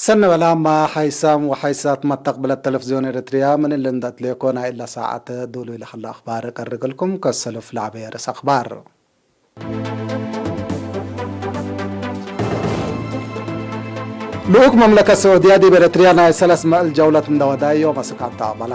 ሰነ በላማ ሓይሳም ወሓይሳት መተቕብለት ተለፍዝዮን ኤረትርያ፣ ምን እሊ እንዳትሌኮ ናይ እላ ሰዓት ዱሉ ኢለ ከላ ኣኽባር ቀርግልኩም። ከሰልፍ ለዓበየ ርእስ ኣኽባር። ልኡክ መምለከት ስዑድያ ዲብ ኤረትርያ ናይ ሰለስ መእል ጀውለት እንዳወዳዮ መስካታ ኣባላ።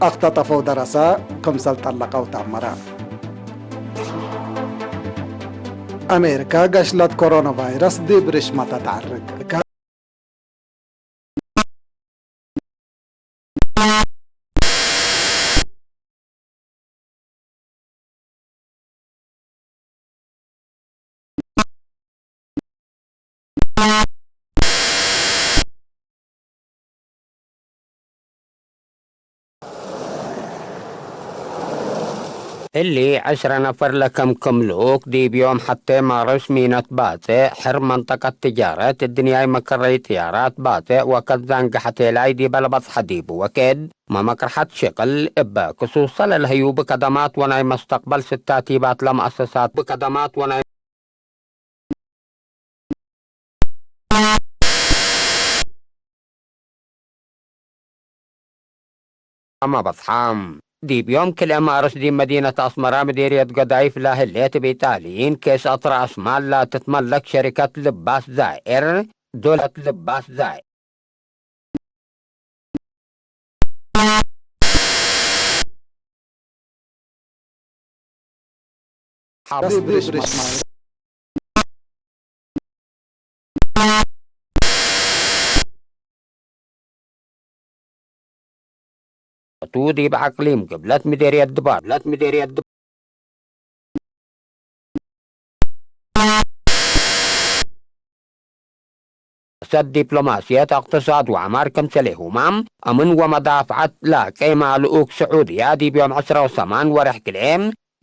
ኣኽተጠፈው ደረሰ ክምሰል ጠለቀው ታመረ። ኣሜሪካ ገሽለት ኮሮና ቫይረስ ዲብ ርሽመታ ተዓርግ። እሊ ዕስረ ነፈር ለከምክም ልኡክ ዲብ ዮም ሐቴ ማርስ ሚነት ባጽዕ፣ ሕር መንጠቀት ትጃረት እድንያይ መከረይ ጥያራት ባጽዕ ወከዛን ገሐቴላይ ዲበ ለበጽሐ ዲቡ ወክድ መመቅርሐት ሽቅል እበ ክሱሰ ለልሀዩ ብከደማት ወናይ መስተቅበል ስታቲባት ለመአሰሳት ብከደማት ወናይ መበጽሐ። ዲብ ዮም ክልኤ ማርስ ዲብ መዲነት አስመራ ምዴርየት ገዳይፍ ለህሌት እብ ኢጣልይን ኬስ አትራእስ ማል ላትትመለክ ሸሪከት ልባስ ዛኤር ዶለት ልባስ ዛኤር ሓብስ ብርሽ ማይ እቱ ዲብ አቅሊም ግብለት ምዴርየት ድባብ ለት ምዴርየት ድባብ ሰድ ዲፕሎማስየት፣ እቅትሳድ ወዐማር ክምሰሌሁማ፣ አምን ወመዳፍዐት ለቄማ ልኡክ ስዑድያ ዲብ ዮም ዕስራ ወሰማን ወርሕ ክልኤ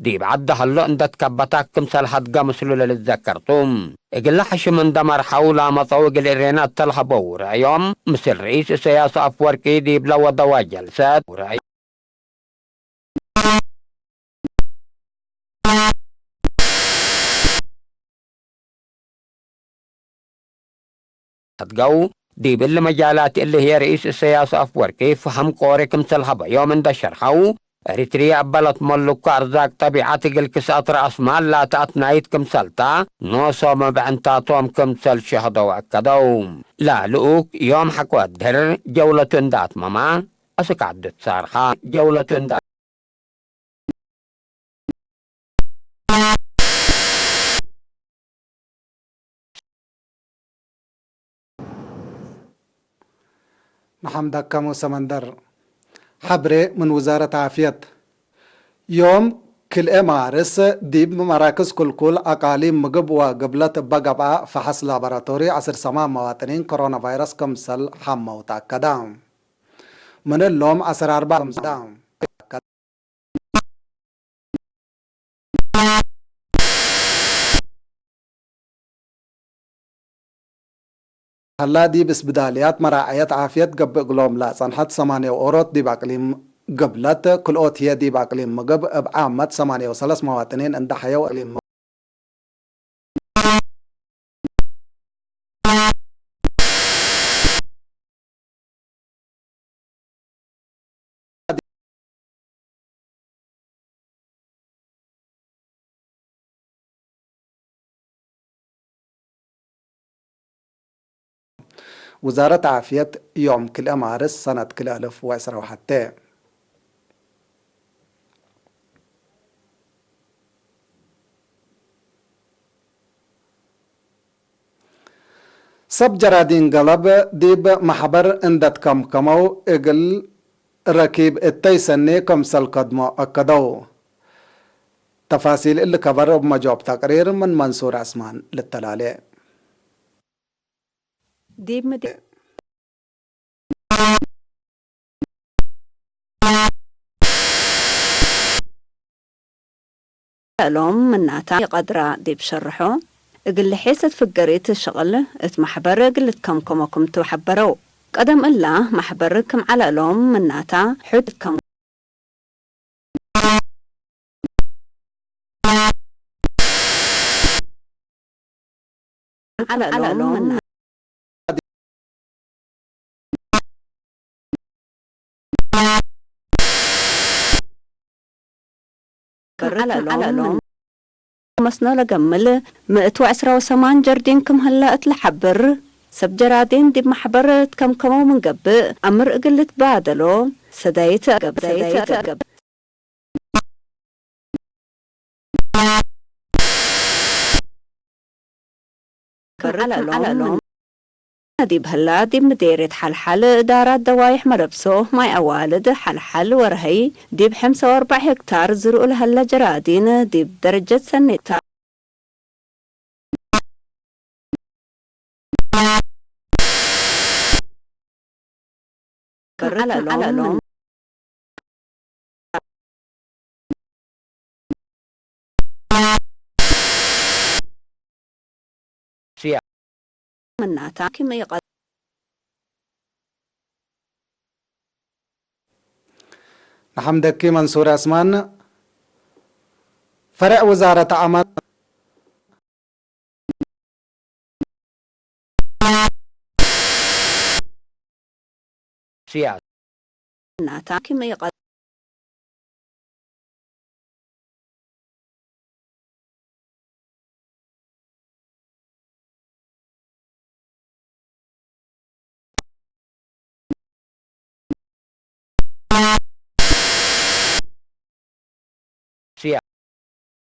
ዲብ ዐድ ሀሎ እንደ ትከበታ ክምሰል ሀድገ ምስሉ ለልትዘከር ቱ። እግለ ሕሽም እንደ መርሐው ላመጸው እግል እሬና እተልሀበው ረአዮም፣ ምስል ርኢስ እሰያስ አፍወርቂ ዲብ ለወደዋ ጀልሰት ረአዮም። አትገው፣ ዲብ እሊ መጃላት እሊ ህዬ ርኢስ እሰያስ አፍወርቂ ፈሀም ቆሬ ክምሰል ሀበዮም እንደ ሸርሐው፣ ኤሪትርየ አበለት መሉክ አርዛቅ ጠቢዐት እግል ክስአት ረአስ ማል ላተ አትናይት ክምሰልታ፣ ኖሶም እብ ዕንታቶም ክምሰል ሸህደው አከደው። ለልኡክ ዮም ሐቆ አድህር ጀውለቱ እንደ አትመማ፣ አስክ ዐዱ ትሳርሐ። ጀውለቱ እንደ ንሐምደከ ሙሰ መንደር። ሐብሬ ምን ውዛረት ዓፍየት። ዮም ክልኤ ማርስ ዲብ መራክዝ ክልኩል አቃሊም ምግብ ወግብለት እበ ገብአ ፈሐስ ላቦራቶሪ ዐስር ሰማን መዋጥኒን ኮሮና ቫይረስ ክምሰል ሐመው ተአከደ። ምን እሎም ዐስር አርባዕ ክምሰል ሀላ ዲብ እስብዳልያት መራዐየት ዓፍየት ገብእ እግሎም ለአጸንሐት ሰማንየው ኦሮት ዲብ አቅሊም ግብለት፣ ክልኦት ህዬ ዲብ አቅሊም ምግብ እብ ዓመት ሰማንየው ሰለስ መዋጥኒን እንደ ሐየው አቅሊም ውዛረት ዓፍየት ዮም ክልኤ ማርስ ሰነት ክልኤ አልፍ ወዕስራ ወሐቴ። ሰብ ጀራዲን ገለብ ዲብ ማሕበር እንደ ትከምከመው እግል ረኪብ እተይ ሰኔ ክምሰል ከድሞ አከደው። ተፋሲል እሊ ከበር እብ መጆብ ተቅሪር ምን መንሱር ዐስማን ልተላሌ። ዲብ ምድ- ዓላሎም ምናታ ይቐድራ ዲብ ሸርሖ፣ እግል ሔሰት ፍገሪት ሽቕል እት ማሕበር እግል ትከምከሞ ክም ትሓበረው። ቀደም እላ ማሕበር ክም ዓላሎም ምናታ ሕድ ከም ዓላሎም ምና ዓላሎም መስኖ ለገምል ምእት ወዕስራ ወሰማን ጀርዲን ክም ህለ እት ለሐብር፣ ሰብ ጀራዲን ዲብ ማሕበር ትከምከመው ምን ገብእ፣ አምር እግል ልትባደሎ ሰዳይት ገብእ። ዓላሎም ዲብ ህላ ዲብ ምዴርየት ሐልሐል እዳራት ደዋይሕ መለብሶ ማይ አዋልድ ሐልሐል ወርሀይ ዲብ ሐምሳ ወአርባዕ ሄክታር ዝርኡ ለሀለ ጀራዲን ዲብ ደረጀት ሰኔታ ዓላሎም ምናታ ክም ይቐ- ንሓምደኪ መንሱር ኣስማን፣ ፈረዕ ውዛረት ኣማን። ናታ ክም ይቐ-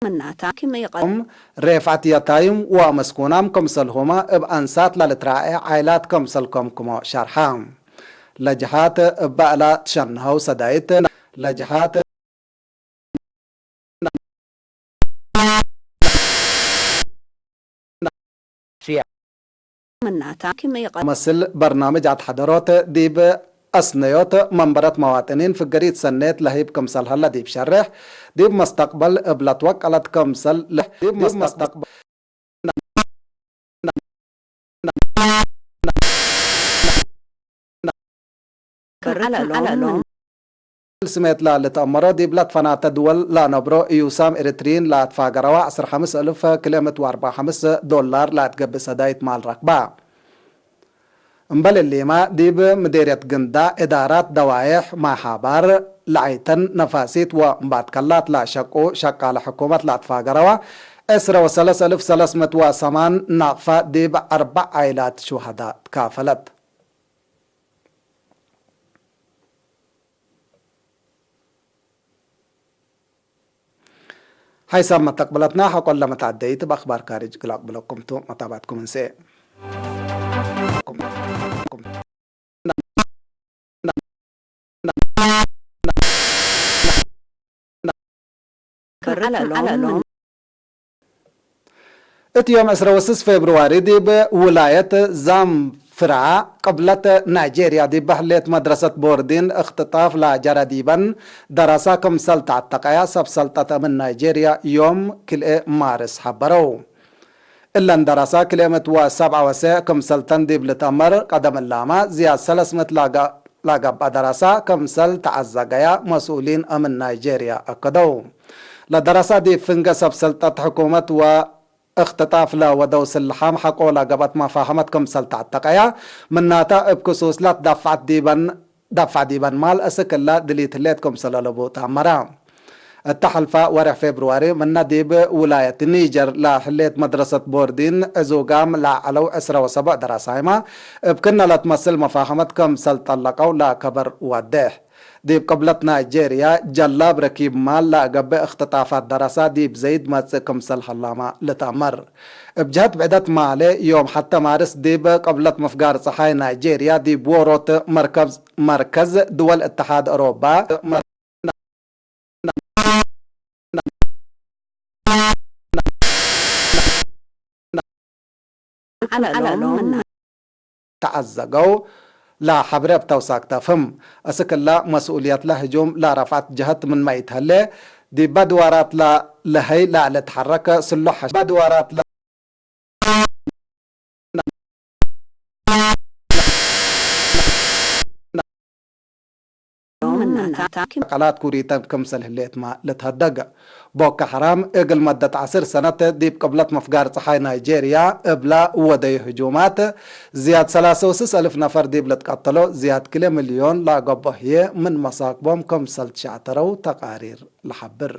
ምናታ ክም ይቐ- ሬፍዓት ያታይም ወመስኩናም ከምሰልሁማ እብ አንሳት ላልትራኤ ዓይላት ከምሰልከምክሞ ሸርሓ። ለጅሃት እብ ባእላ ትሸንሀው ሰዳይት ለጅሃት ምናታ ክም ይቐ- መስል በርናምጅ አትሐደሮት ዲብ አስነዮት መንበረት መዋጥኒን ፍገሪት ሰኔት ለህይብ ክምሰል ሀለ ዲብ ሸርሕ፣ ዲብ መስተቅበል እብ ለትወቀለት ክምሰል ለ-፣ ዲብ መስተቅበል ዓላሎም ስሜት ላልትአመሮ ዲብ ለትፈናተ ድወል ላነብሮ እዩሳም ኤሪትሪን ላትፋገረዋ ዐስር ሐምስ እልፍ ክልኤ ምእት ወአርበዓ ሐምስ ዶላር ላትገብእ ሰዳይት ማል ረክባ። እምበል እሊማ ዲብ ምዴርየት ግንዳ እዳራት ደዋይሕ ማሓባር ለዓይተን ነፋሲት ወእምባትከላት ላሸቁ ሸቃለ ሕኩመት ላትፋገረዋ ዐስረ ወሰለስ እልፍ ሰለስ ምእት ወሰማን ናቅፋ ዲብ አርበዕ ዓይላት ሹሃዳ ትካፈለት። ሓይሳብ መተቅብለትና ሐቆለ መትዓደይት ብአኽባር ካርጅ ግላቅ ብለኩም ቱ መታባትኩም እንሴ። ዓላሎም እቲ ዮም ዕስራ ወስስ ፌብርዋሪ ዲብ ውላየት ዛምፍራ ቅብለት ናይጄርያ ዲብ ህሌት መድረሰት ቦርዲን እክትጣፍ ላጀረ ዲበን ደረሳ ክምሰል ተዐተቀያ ሰብ ሰልጠት እምን ናይጄርያ ዮም ክልኤ ማርስ ሐበረው። እለን ደረሳ ክልኤ ምእት ወሰብዓ ወሴዕ ክምሰልተን ዲብ ልትአመር ቀደም እላማ ዝያድ ሰለስ ምእት ላጋ-፣ ላገብአ ደረሳ ክምሰል ተዐዘገያ መስኡሊን እምን ናይጄርያ አከደው። ለደረሳ ዲብ ፍንገ ሰብ ሰልጠት ሕኩመት ወ እክትጣፍ ለወደው ስልሓም ሐቆ ለገብአት መፋህመት ክምሰል ተዐተቀያ፣ ምናተ እብ ክሱስ ላትዳፋዕ ዲበን፣ ዳፋዕ ዲበን ማል እስክ እለ ድሊት ህሌት ክምሰል አለቡ ተአመረ። እተ ሐልፈ ወርሕ ፌብርዋሪ ምነ ዲብ ውላየት ኒጀር ለህሌት መድረሰት ቦርዲን ዕዙጋም ለዐለው ዕስረ ወሰቡዕ ደረሳይማ እብ ክነ ለትመስል መፋህመት ክምሰል ጠለቀው ለከበር ወዴሕ። ዲብ ቅብለት ናይጄርያ ጀላብ ረኪብ ማል ለአገብእ እክትጣፋት ደረሳ ዲብ ዘይድ መጽእ ክምሰል ሀላማ ልትአመር። እብ ጀሀት ብዕደት ማሌ ዮም ሐተ ማርስ ዲብ ቅብለት ምፍጋር ጸሓይ ናይጄርያ ዲብ ዎሮት መርከዝ፣ መርከዝ ድወል እተሓድ አውሮባ ዓላሎም ተዐዘገው ለሐብሬ እብ ተውሳክ ተፍህም። እስክ እለ መስኡልየትለ ህጁም ለረፍዐት ጀሀት ምንመ ኢተህሌ፣ ዲብ ኣድዋራት ላ ለሀይ ላዕለ ተሐረከ ስሎ ሐሽ-፣ ኣድዋራት ላ ቃላት ኩሪተን ክምሰል ህሌትማ ልትሀደገ። ቦኮ ሐራም እግል መደት ዐስር ሰነት ዲብ ቅብለት ምፍጋር ጸሓይ ናይጄርያ እብላ ወደዩ ህጁማት፣ ዝያድ ሰላሳ ወስስ እልፍ ነፈር ዲብ ልትቀተሎ፣ ዝያድ ክልኤ ሚልዮን ለአገቦ ህዬ ምን መሳክቦም ክምሰል ትሸዕተረው ተቃሪር ለሐብር።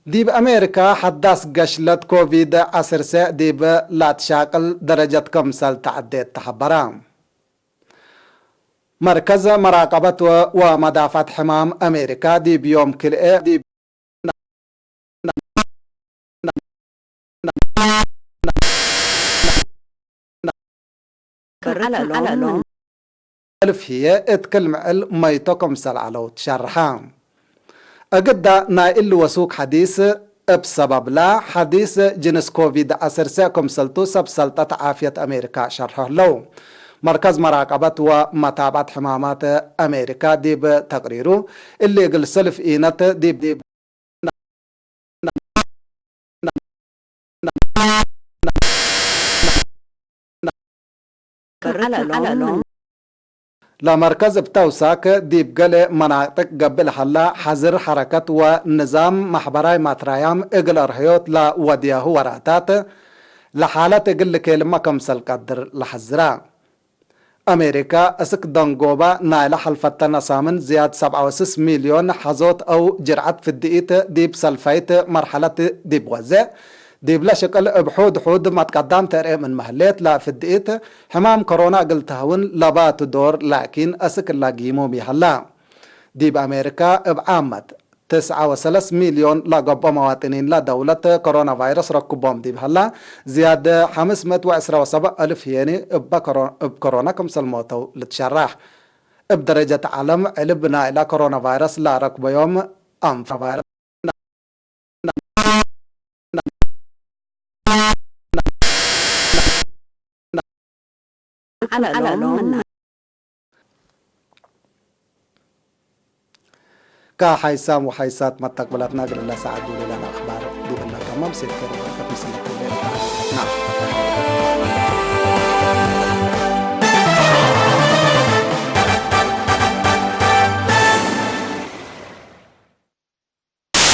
ዲብ ኣሜሪካ ሐዳስ ገሽለት ኮቪድ ዐስር ሰዕ ዲብ ላትሻቅል ደረጀት ክምሰል ተዐዴት ተሐበረ። መርከዝ መራቀበት ወ-፣ ወመዳፋት ሕማም ኣሜሪካ ዲብ ዮም ክልኤ ዲብ ክም ዐለሎም። እልፍ ህዬ እት ክል ምዕል መይቶ ክምሰል ዐለው ትሸርሐ። እግዳ ናይ እሊ ወሱክ ሐዲስ እብ ሰበብላ ሐዲስ ጅንስ ኮቪድ ዐስር ሰዕ ክምሰልቱ ሰብ ሰልጠት ዓፍየት ኣሜሪካ ሸርሖ ህለው። መርከዝ መራቀበት ወመታብዐት ሕማማት ኣሜሪካ ዲብ ተቅሪሩ፣ እሊ እግል ሰልፍ ኢነት ዲብ ክም ዐለሎም። ለመርከዝ እብ ተውሳክ ዲብ ገሌ መናጥቅ ገብእ ለሀላ ሐዝር ሐረከት ወንዛም ማሕበራይ ማትራያም እግል ኣርሀዮት ለወድያሁ ወራታት ለሓለት እግል ልኬልመ ከምሰል ቀድር ለሐዝራ። ኣሜሪካ እስክ ደንጎባ ናይለ ሐልፈተነ ሳምን ዝያድ ሰብዓ ወስስ ሚልዮን ሐዞት አው ጅርዐት ፍድኢት ዲብ ሰልፋይት መርሐለት ዲብ ወዜ፣ ዲብለ ሽቅል እብ ሑድ ሑድ መትቀዳም ተርኤ ምን መህሌት ለፍድኢት ሕማም ኮሮና እግል ተህውን ለባቱ ዶር ላኪን እስክ እላ ጊሙም ይሀላ። ዲብ ኣሜሪካ እብ ዓመት ትስዓ ወሰለስ ሚልዮን ለገብኦ መዋጥኒን ለደውለት ኮሮና ቫይረስ ረክቦም ዲብ ሀላ፣ ዝያድ ሐምስ ምእት ወዕስራ ወሰብዕ እልፍ ህዬኒ እበ ኮሮ-፣ እብ ኮሮና ክምሰል ሞተው ልትሸራሕ። እብ ደረጀት ዓለም ዕልብ ናይላ ኮሮና ቫይረስ ለረክበዮም ኣንፋ ቫይረስ ዐለሎም። ከሓይሳም ወሓይሳት መተቅብላትና እግል እለ ሰዓት ዲብለ ለአኽባር ዲብለ ተማም ሴት ከሪበ ከፊስለ